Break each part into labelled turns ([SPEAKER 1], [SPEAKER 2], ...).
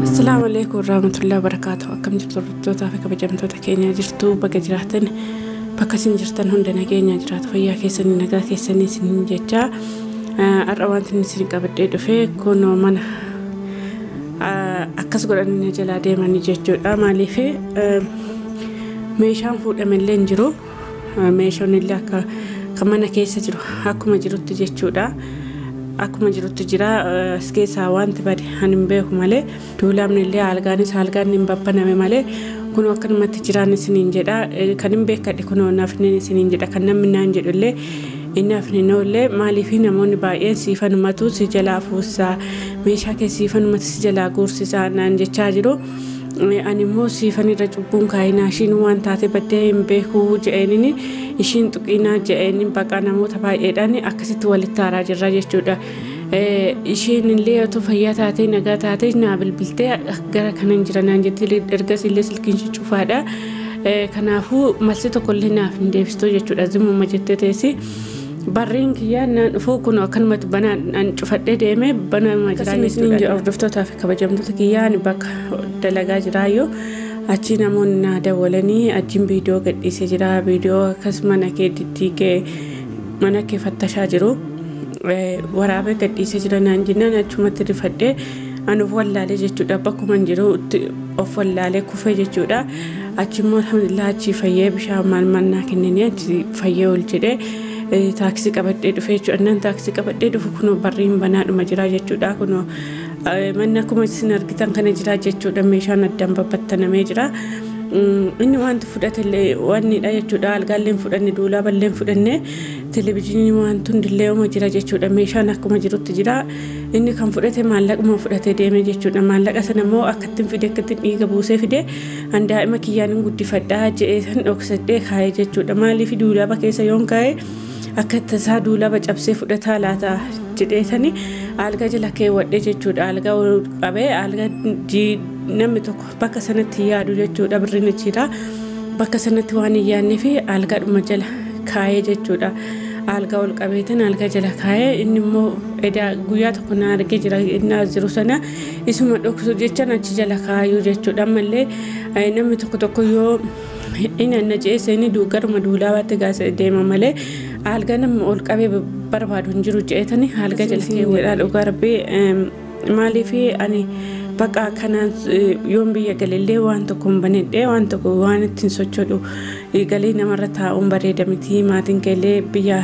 [SPEAKER 1] Warahmatullahi wabarakatuh. Akkam jirtu hordoftoota fi kabajamtoota keenya jirtu bakka jiraatan bakka isin jirtan hunda nageenya jiraatu fayyaa keessanii nagaa keessanii isin jecha har'a wanti inni isin qabadhee dhufe kunoo mana akkas godhanii jalaa deemanii jechuudha. Maaliif meeshaan fuudhamellee hin jiru, meeshaan illee akka kan mana keessa jiru akkuma jirutti jechuudha. Akkuma jirutti jira. As keessaa wanti bade ani hin beeku malee duulaamni illee algaanis algaan hin babbaname malee kunoo akkanumatti jiraan isiniin jedha. Kan hin beekadhe kunoo naafni isiniin jedha. Kan namni naan jedhu illee inni hafni illee maaliif namoonni baay'een siifanumatu si jalaa fuusaa meeshaa kee siifanumatu si jalaa guursisaa naan jechaa jiru. Ani immoo siifan irra cubbuun kaayinaa ishiin waan taate baddee hin beekuu je'eenini ishiin tuqinaa je'eenin baqaa namoota baay'eedhaan akkasitti walitti haaraa jirra jechuudha. Isheen illee otoo fayyaa taatee nagaa taatee naa bilbiltee gara kanan jira naan jetti ergas illee silkiin ishee cufaadha. Kanaafuu malsi tokkollee naaf hin deebistuu jechuudha. Zimuma jettee teessi. Barreen kiyyaa naan dhufuu kun akkanumatti banaan cufadhee deeme banama jira jechuudha. Hordoftootaa fi kabajamtoota kiyyaa ani bakka dalagaa jiraayyuu achi namoonni naa dawwalanii achiin viidiyoo gadhiisee jira. Viidiyoo akkas mana kee diddiigee mana kee fattashaa jiru waraabee gadhiisee jira naan jennaan achumatti rifadhee ani of wallaalee jechuudha. Bakkuma hin jiru of wallaalee kufee jechuudha. Achi immoo alhamdulillah achi fayyee bishaan maal maal naa kennanii achi fayyee ol jedhee taaksii qabadhee dhufe jechuudha. Innaan taaksii qabadhee dhufu kunoo barriin banaadhuma jira jechuudha. Kunoo manni akkuma isin argitan kana jira jechuudha. Meeshaan addaan babbattanamee jira. Inni wanti fudhatellee wannidha jechuudha. Algaallee hin fudhanne, duulaaballee hin fudhanne, televizyiinii wanti hundillee uma jira jechuudha. Meeshaan akkuma jirutti jira. Inni kan fudhate maallaquma fudhatee deeme jechuudha. Maallaqa sana immoo akkattiin fide, akkattiin dhiiga buusee fide, an daa'ima kiyyaan hin guddifadhaa je'ee san dhoksadhee kaa'ee jechuudha. Maaliif duulaaba keessa yoon kaa'e akka tasaa duulaaba cabsee fudhataa laata jedheetani alga jala keewwadhe jechuudha. Alga qabee alga namni tokko bakka sanatti yaadu jechuudha. Birriin jira bakka sanatti waan hin yaadnee fi algaadhuma jala kaa'ee jechuudha. Alga ol qabeetan alga jala kaa'ee, inni immoo edaa guyyaa tokko na argee jira. Inni as jiru sana isuma dhoksu jechaan achi jala kaayuu jechuudha. Ammallee namni tokko tokko yoo inni na je'e seeni garuma duulaabaatti gaasa deema malee alga nama ol qabee barbaadu hin jiru je'etani alga jala keewwadha. Dhugaa Rabbii, maaliif ani bakka kanaan yoon biyya galellee waan tokko hin banedhee, waan tokko waan ittiin sochoodhu galii namarra taa'uun bareeda miti. Maatiin keellee biyya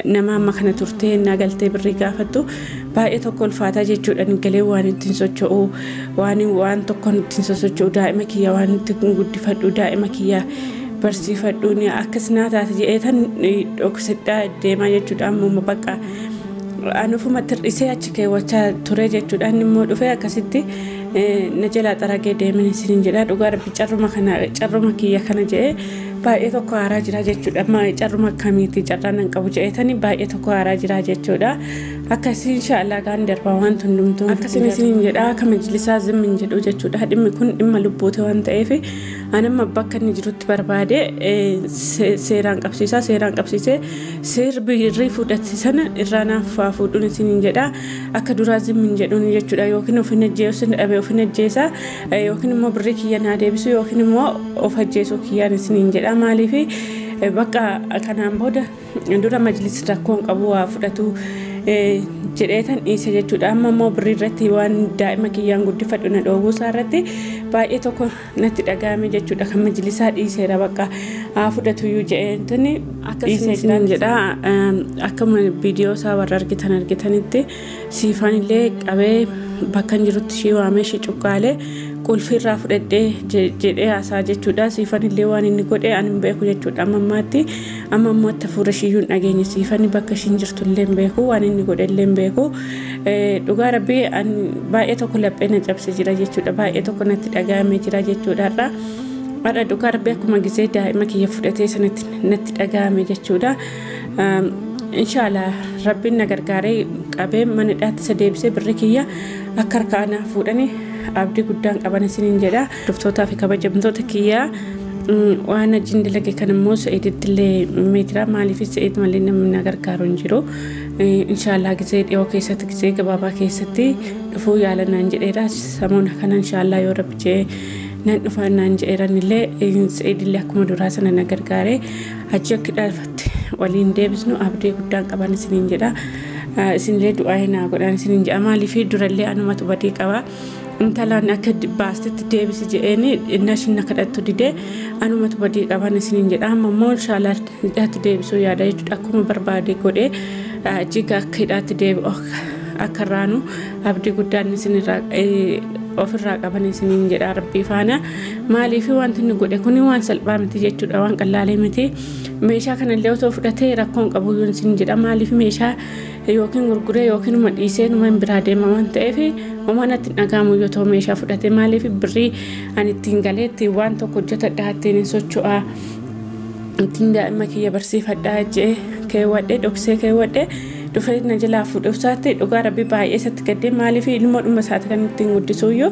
[SPEAKER 1] nama amma kana turtee na galtee birrii gaafattu baay'ee tokko ulfaataa jechuudha. Galee waan ittiin socho'u, waan tokko ittiin sosocho'u, daa'ima kiyya waan ittiin guddifadhu, daa'ima kiyya barsiifadhu akkas naa taate jedheetan dhoksadhaa deemaa jechuudha. Ammuma bakka anufuma tir'isee achi keewwachaa ture jechuudha. Inni immoo dhufee akkasitti na jalaa xaragee deemen isiniin jedha. Dhugaa Rabbi, carruma kana, carruma kiyya kana jedhee baay'ee tokko haaraa jira jechuudha. Carruma akkamiiti, carraa nan qabu jedheetani baay'ee tokko haaraa jira jechuudha. Akkasii inshaallah gaan darbaa waan hundumtuu. Akkasiin isiniin jedha, akka majlisaa zimmin jedhu jechuudha. Dhimmi kun dhimma lubbuuti waan ta'eef anamma bakka inni jirutti barbaade seeraan qabsiisaa, seeraan qabsiisee seerri fudhate sana irraa naaf fuudhuun isiniin jedha. Akka duraa zimmin jedhuun jechuudha. Yookiin of hin ajjeesu dhabe, of hin ajjeesa, yookiin immoo birrii kiyya naa deebisu, yookiin immoo of ajjeesuu kiyyaan isiniin jedha. Maaliif bakka kanaan booda dura majlis rakkoon qabu waa fudhatu jedheetan dhiise jechuudha. Amma immoo birrii irratti waan daa'ima kiyyaan guddifadhu na dhoowwuu isaa irratti baay'ee tokko natti dhaga'ame jechuudha. Kan majlisaa dhiiseera, bakka haa fudhatuyyuu jedheetani dhiisee jiran jedha. Akkuma viidiyoo isaa warra argitan argitanitti, siifaan illee qabee bakka hin jirutti ishii waamee ishii cuqqaalee qulfii irraa fudhadhee jedhee haasaa jechuudha. Siifan illee waan inni godhe ani hin beeku jechuudha. Amma ammaatti, amma ammoo itti hafuura ishiyyuu hin dhageenye. Siifan bakka ishiin jirtu illee hin beeku, waan inni godhe illee hin beeku. Dhugaa Rabbii, ani baay'ee tokko laphee na cabse jira jechuudha. Baay'ee tokko natti dhaga'amee jira jechuudha. Har'a har'a dhugaa Rabbii, akkuma gisee daa'ima kiyya fudhatee sanatti natti dhaga'ame jechuudha. Inshaallah Rabbiin na gargaaree qabee mana hidhaatti isa deebisee birri kiyya akka harkaa naa fuudhani abdii guddaan qaban isiniin jedha. Hordoftoota fi kabajamtoota kiyyaa, waan ajiin dalage kan immoo Sa'iiditti illee himee jira. Maaliif Sa'iid malee namni na gargaaru hin jiru. Inshaallah gisee dhiyoo keessatti, gisee gabaabaa keessatti dhufuu yaala naan jedheera. Samoona kana inshaallah yoo Rabbi jedhee nan dhufa naan jedheeran illee, Sa'iid illee akkuma duraa sana na gargaare achi akka dhaafatti waliin deebisnu abdii guddaan qaban isiniin jedha. Isinillee du'aa naa godhan isiniin jedha. Maaliif durallee anumatu badii qaba. Intalaan akka baastetti deebisi jedheeni inni ishiin na kadhattu didee, anumatu badii qaban isiniin jedha. Amma immoo inshaallah hidhaatti deebisuu yaada jechuudha. Akkuma barbaade godhee jiga akka hidhaatti deebi'u akka irraanu abdii guddaan isinirraa ofirraa qaban isiniin jedha Rabbii faana. Maaliif wanti inni godhe kuni waan salphaa miti jechuudha, waan qallaalee miti. Meeshaa kanallee otoo fudhatee rakkoon qabu yoon isin jedha. Maaliif meeshaa yookiin gurguree yookiin uma dhiisee numa hin biraa deema waan ta'eef homaa natti hin dhaga'amu yoo ta'u meeshaa fudhate. Maaliif birrii ani ittiin galee ittiin waan tokko hojjetadhaa, ittiin hin socho'aa, ittiin daa'ima kiyya barsiifadhaa jedhee keewwadhee, dhoksee keewwadhee dhufee na jalaa fuudhuuf isaatti dhugaa Rabbi baay'ee isatti gaddee. Maaliif ilmoo dhuma isaati kan ittiin guddisuuyyuu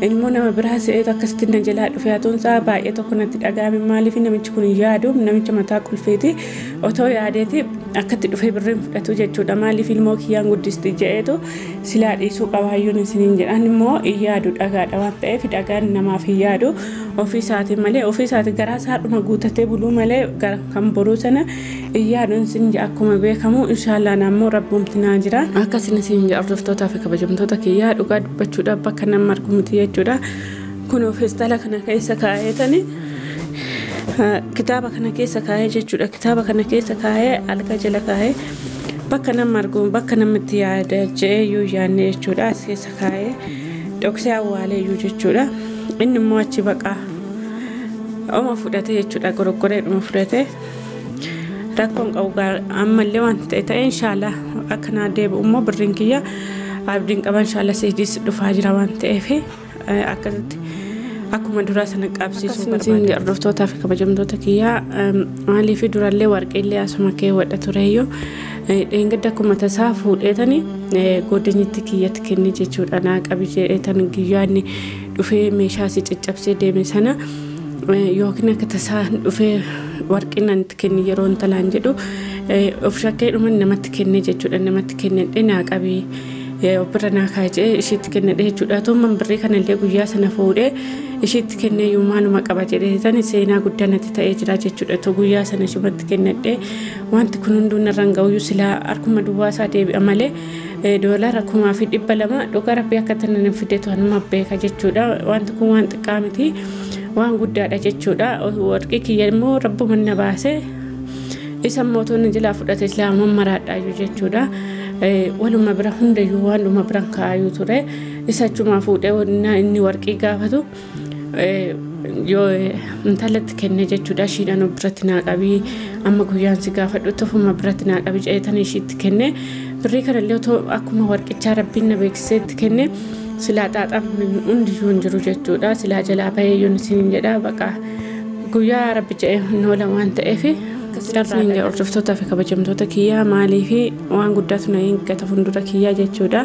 [SPEAKER 1] ilmoo nama biraa se'eetu akkasitti na jalaa dhufee hatuunsaa baay'ee tokko natti dhaga'ame. Maaliif namichi kun yaadu namicha mataa qulfiiti. Otoo yaadeeti akkatti dhufee birriin fudhatu jechuudha. Maaliif ilmoo kiyyaan guddisti jedheetu silaa dhiisuu qabaayyuun isiniin jedhan. Immoo hin yaadu, dhagaadha waan ta'eef dhagaan namaaf hin yaadu ofii isaatii malee. Ofii isaatii garaa isaadhuma guutatee buluu malee kan boruu sana hin yaaduun isin jedha. Akkuma beekamu inshaallah naammoo Rabbumti naa jira. Akkasin isin jedha, hordoftootaa fi kabajamtoota kiyyaa. Dhugaa dubbachuudhaaf bakka nama argu miti jechuudha. Kun feestaala kana keessa kaa'eetani kitaaba kana keessa kaa'ee jechuudha. Kitaaba kana keessa kaa'ee, alga jala kaa'ee, bakka nama argu, bakka namatti yaada je'ee iyyuu yaadne jechuudha. As keessa kaa'ee dhoksee awwaalee iyyuu jechuudha. Inni immoo achi baqaa. Oma fudhate jechuudha, goroggoreedhuma fudhate. Rakkoon qabu ammallee wanti ta'e ta'e inshaallah akka naa deebi'u immoo birriin kiyya abdiin qaba inshaallah siidis dhufaa jira waan ta'eef akkasitti akkuma duraa sana qabsiisuu barbaada. Hordoftootaa fi kabajamtoota kiyyaa, maaliif durallee warqeellee asuma keewwadha tureyyuu dheengadda akkuma tasaa fuudheetani godinyitti kiyyatti kenne jechuudha. Naa qabi jedheetan guyyaa inni dhufee meeshaa si caccabsee deeme sana yookiin akka tasaa dhufee warqii natti kenni yeroo intalaan jedhu of shakkee dhuma namatti kenne jechuudha. Namatti kennedhe, naa qabii bira naa kaa'ee ishiitti kennedhe jechuudha. Tumman birrii kanallee guyyaa sana fuudhee ishiitti kennee iyyuu maaluma qaba jedhee seenaa guddaa natti ta'ee jira jechuudha. To guyyaa sana ishumatti kennedhe wanti kun hunduu narraan ga'uyyuu silaa harkuma duwwaa isaa deebi'a malee $2,200 dhugaa rabbii akka tana fideetu hanuma beeka jechuudha. Wanti kun waan xiqqaa miti, waan guddaadha jechuudha. Warqii kiyya immoo rabbuma na baase, isa mootonni jalaa fudhate silaa mammaraadhaayyuu jechuudha. Waluma bira hundayyuu waan dhuma biran kaa'ayyuu ture. Isa achumaa fuudhee inni warqii gaafatu yoo intalatti kenne jechuudha. Ishiidhaan of biratti naa qabii, amma guyyaan si gaafadhu ofuma biratti naa qabii jedheetan ishiitti kenne. Birrii kanallee otoo akkuma warqichaa rabbiin na beeksiseetti kenne silaa xaaxaan hundiyyuu hin jiru jechuudha. Silaa jalaa bahee yoon isin jedha baqa guyyaa rabbi jedhee hin oola waan ta'eef. Akkasumas hordoftootaa fi kabajamtoota kiyyaa, maaliif waan guddaatu na eeggata fuuldura kiyyaa jechuudha.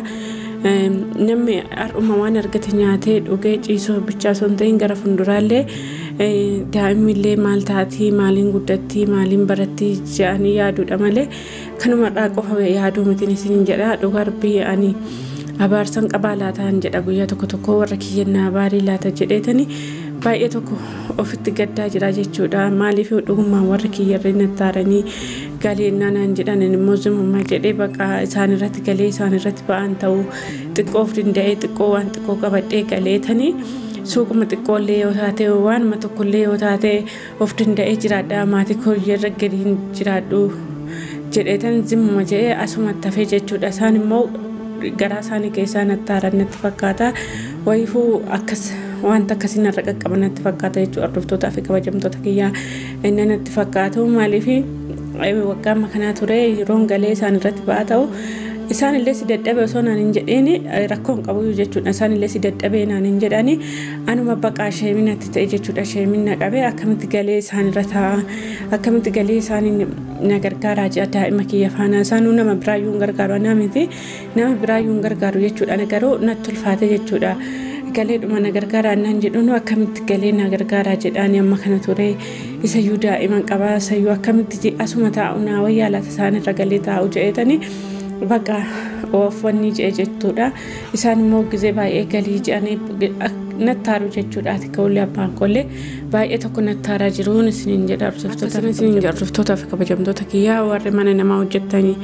[SPEAKER 1] Namni har'uma waan argate nyaatee dhugee ciisoo bichaa osoo hin ta'in gara fuulduraallee daa'imnillee maal taatii, maaliin guddattii, maaliin barattii jedhanii yaaduudha malee kanumarraa qofa yaaduu mitiin isin jedha. Dhugaa rabbii ani abaarsan qabaa laataan jedha, guyyaa tokko tokko warra kiyyannaa abaarii laata jedheetani baay'ee tokko ofitti gaddaa jira jechuudha. Maaliif dhugumaan warri kiyyarree nattaaranii galeennaa naan jedhan immoo zimummaa jedhee baqa isaan irratti galee isaan irratti ba'aan ta'uu xiqqoo of danda'ee xiqqoo waan xiqqoo qabadhee galeetanii suuquma xiqqoollee yoo taate waanuma tokkollee yoo taate of danda'ee jiraadha, maatii kooyyarra gadi hin jiraadhu jedheetan zimmuma jedhee asumatti hafee jechuudha. Isaan immoo garaa isaanii keessaa nattaaran natti fakkaata. Wayiifuu akkas wanta akkasii narra qaqqaba natti fakkaata jechuudha. Hordoftootaa fi kabajamtoota kiyyaa, inni natti fakkaatu maaliif waggaa amma kanaa ture yeroon galee isaan irratti ba'aa ta'u isaan illee si dadhabe osoo naan hin jedhiin rakkoon qabu jechuudha. Isaan illee si dadhabee naan hin jedhani, anuma baqaa sheeminatti ta'e jechuudha. Sheemin na qabee akkamitti galee isaan irra taa'a, akkamitti galee isaan na gargaaraa jira daa'ima kiyya faana. Isaanuu nama biraayyuu hin gargaaru, anaa miti nama biraayyuu hin gargaaru jechuudha. Garuu natti ulfaate jechuudha. Galeedhuma na gargaaraa naan jedhuun akkamitti galee na gargaaraa jedhaani amma kana ture, isayyuu daa'iman qabaa, isayyuu akkamitti asuma taa'u naa wayyaa laata isaan irra galee taa'u jedheetanii baqa oofwanni jedhe jechuudha. Isaan immoo gizee baay'ee galii jedhanii nattaaru jechuudha. Ati ka'ullee abbaan kollee baay'ee tokko nattaaraa jiruun isiniin jedha. Hordoftootaa fi kabajamtoota kiyyaa, warri mana namaa hojjettanii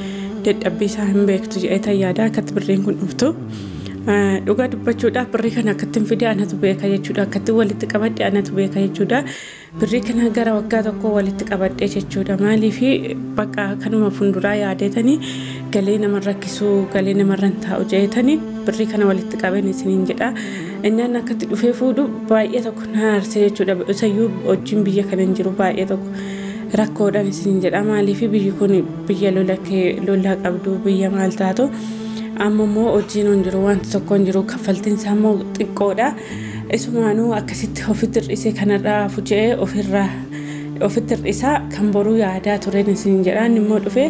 [SPEAKER 1] dadhabbii isaa hin beektu jedhee yaada akkatti birriin kun dhuftu. Dhugaa dubbachuudhaaf birrii kana akkattiin fide anatu beeka jechuudha. Akkatti walitti qabadhe anatu beeka jechuudha. Birrii kana gara waggaa tokko walitti qabadhe jechuudha. Maaliif bakka kanuma fuulduraa yaadeetanii galee nama rakkisuu galee namarra hin taa'u jedheetanii birrii kana walitti qaben isiniin jedha. Innaan akkatti dhufee fuudhu baay'ee tokko na aarse jechuudha. Isayyuu hojiin biyya kana hin jiru, baay'ee tokko rakkoodhaan isiniin jedha. Maaliif biyyi kun biyya lola qabdu, biyya maal taatu. Amma immoo hojiin hin jiru, wanti tokko hin jiru, kaffaltiin isaa immoo xiqqoodha. Isumaanuu akkasitti ofitti hir'isee kanarraa fuudhee ofirraa ofitti hir'isaa kan boruu yaadaa tureen isin jedha. Inni immoo dhufee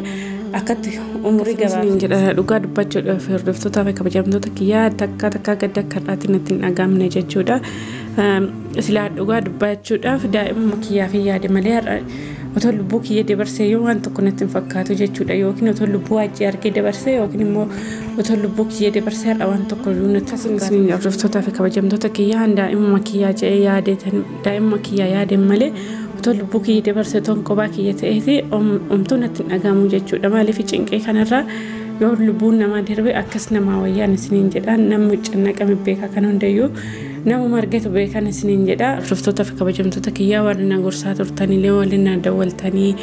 [SPEAKER 1] akkatti umurii gabaabaa jedha. Dhugaa dubbachuudhaaf hordoftootaa fi kabajamtoota kiyyaa, takka takka gadda akka irraatti natti hin dhagaamne jechuudha. Silaa dhugaa dubbachuudhaaf daa'imuma kiyyaa fi yaade malee har'a otoo lubbuu kiyya dabarsee yoo waan tokko natti hin fakkaatu jechuudha. Yookiin otoo lubbuu ajjii argee dabarsee yookiin immoo otoo lubbuu kiyya dabarsee har'a waan tokko iyyuu natti hin fakkaatu. Hordoftootaa fi kabajamtoota kiyyaa, daa'imuma kiyyaa jedhee yaade, daa'imuma kiyyaa yaadeen malee otoo lubbuu kiyya dabarsee otoo kophaa kiyya ta'eeti omtuu natti hin dhagahamu jechuudha. Maaliif cinqee kanarraa yoo lubbuun namaa darbe akkas namaa wayyaan isiniin jedha. Namni cannaqame beeka kan hundayyuu Nama argatu beekan isiniin jedha. Hordoftoota fi kabajamtoota kiyyaa warri na gorsaa turtanillee warri na dawwaltanii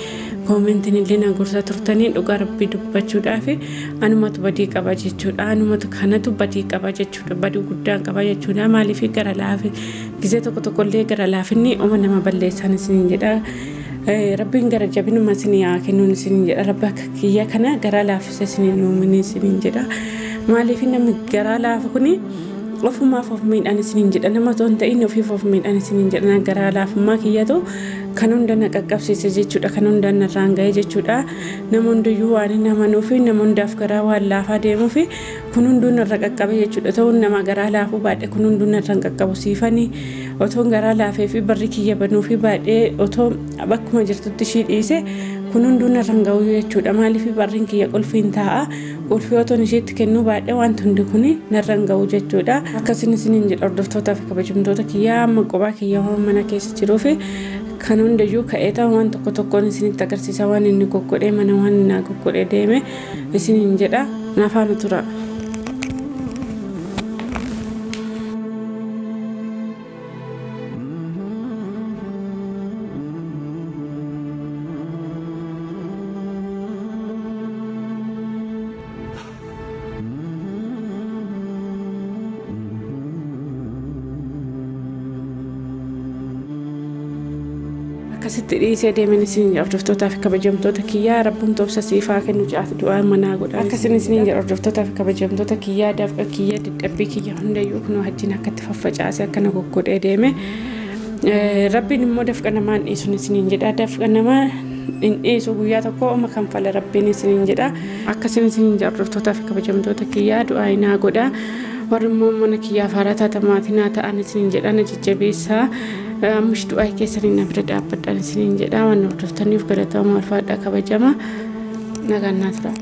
[SPEAKER 1] koomentiin illee na gorsaa turtanii dhugaa rabbii dubbachuudhaaf anumatu badii qaba jechuudha. Anumatu kanatu badii qaba jechuudha. Badii guddaan qaba jechuudha. Maaliif gara laafi gizee tokko tokkollee gara laafinni oma nama balleessan isiniin jedha. Rabbiin gara jabinuma isinii haa kennuun isiniin jedha. Rabbi akka kiyya kana garaa laaffisa isiniin uumini isiniin jedha. Maaliif namni garaa laafu kuni ofumaaf of miidhaan isiniin jedha. Nama otoo hin ta'in ofiif of miidhaan isiniin jedha. Garaa laafummaa kiyyatu kan hunda na qaqqabsiise jechuudha. Kan hunda narraan ga'e jechuudha. Nama hundayyuu waan hin amanuufi nama hundaaf garaa waan laafaa deemuufi kun hunduu narra qaqqabe jechuudha. Ta'uun nama garaa laafuu baadhee kun hunduu narra hin qaqqabu siifanii otoon garaa laafee fi barri kiyya banuufi baadhee otoo bakkuma jirtutti ishii dhiise kun hunduu narra hin ga'u jechuudha. Maaliif barriin kiyya qulfiin taa'a. Qulfii otoon isheetti kennuu baadhee wanti hundi kun narra hin ga'u jechuudha. Akkasiin isiniin jedha hordoftootaa fi kabajamtoota kiyyaa amma qophaa kiyya waan mana keessa jiruu fi kan hundayyuu ka'ee ta'u waan tokko tokkoon isinitti agarsiisa waan inni goggodhee mana waan inni goggodhee deeme isiniin jedha. Nafaana tura. Akkasitti dhiisee deemen isin hordoftootaa fi kabajamtoota kiyyaa rabbuun toobsa siifaa kennu caati du'aa manaa godha. Akkasiin isin hordoftootaa fi kabajamtoota kiyyaa dafqa kiyya dadhabbii kiyya hundayyuu kunoo hajjiin akkatti faffacaasee akkana goggodhee deeme. Rabbiin immoo dafqa namaa hin dhiisun isiniin jedha. Dafqa namaa hin dhiisu guyyaa tokko oma kanfala rabbiin isiniin jedha. Akkasiin isin hordoftootaa fi kabajamtoota kiyyaa du'aa inaa godha. Warri immoo mana kiyyaaf haaraa taatan maatii naa ta'an isiniin jedha na jajjabeessaa. Ammas du'aa keessanii na bira dhaabbadhaan isiniin jedha. Waan hordoftaniif galatooma ulfaadhaa kabajama. Nagaan naa tura.